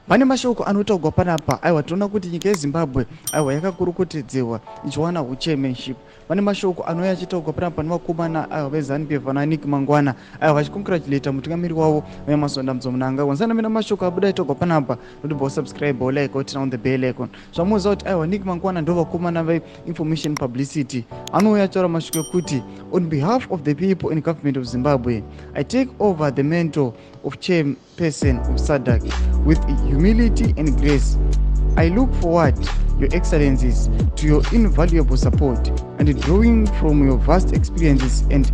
Pane mashoko anotaurwa panapa, aiwa, tinoona kuti nyika yeZimbabwe, aiwa, yakakurukutedzewa ichiwana huchairmanship. Pane mashoko anouya achitaurwa panapa nevakomana, aiwa, veZANU PF, vana Nick Mangwana, aiwa, vachicongratulata mutungamiri wavo VaEmmerson Dambudzo Mnangagwa. Ndisana mina mashoko abuda aitaurwa panapa, notibva usubscribe, ulike, uturn on the bell icon. Zvamuziva kuti, aiwa, Nick Mangwana ndo vakomana veinformation publicity. Anouya ataura mashoko ekuti, "On behalf of the people and government of Zimbabwe, I take over the mantle of chairperson of SADC with humility and grace. I look forward, Your Excellencies, to your invaluable support and drawing from your vast experiences and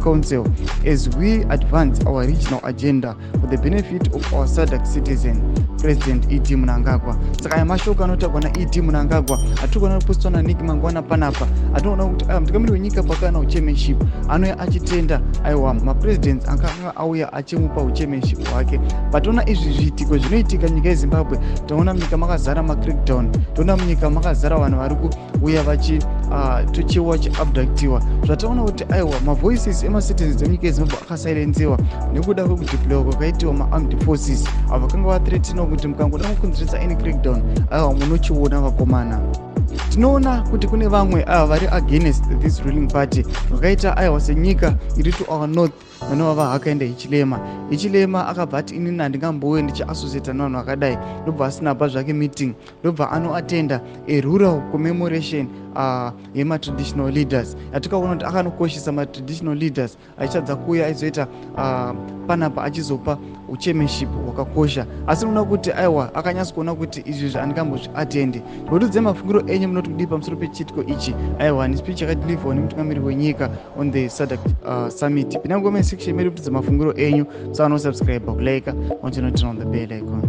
counsel as we advance our regional agenda for the benefit of our SADC citizen, President ED Mnangagwa." Saka aya mashoko anotaurwa naED Mnangagwa atiri kuona kupostwa naNick Mangwana panapa. Atinoona kuti mutungamiri wenyika pakana uchairmanship anouya achitenda, aiwa, mapresidents akanga auya achimupa uchairmanship hwake. Patoona izvi zviitiko zvinoitika munyika yeZimbabwe, tinoona munyika makazara macrackdown, toona munyika makazara vanhu vari kuuya vachitochiwa, vachiabductiwa. Zvataona kuti, aiwa, mavoices emacitizens emunyika yeZimbabwe akasilenziwa nekuda kwekudeploywa kwakaitiwa maarmed forces avo vakanga vathreatenwa kuti mukangoda kukonzeresa any crackdown, aiwa, munochiona vakomana. Tinoona kuti kune vamwe ava vari against this ruling party vakaita, aiwa, senyika iri to our north, vanova vaHakainde Hichilema. Hichilema akabva ati, "Inini handingambowe ndichiassociata nevanhu vakadai." Ndobva asina pa zvake meeting, ndobva anoatenda arural commemoration yematraditional leaders, yatikaona kuti akanokoshesa matraditional leaders achichadza kuuya aizoita panapa achizopa uchairmanship hwakakosha. Asi unoona kuti, aiwa, akanyatsa kuona kuti izvi handingambozviatendi. Ndikutudzai mafungiro enyu, munoti kudii pamusoro pechiitiko ichi, aiwa, nespeech yakadeliverwa nemutungamiri wenyika on the SADC summit? Pinda mucomment section medu kutudza mafungiro enyu. Musanosubscribe, kulike, turn on the bell icon.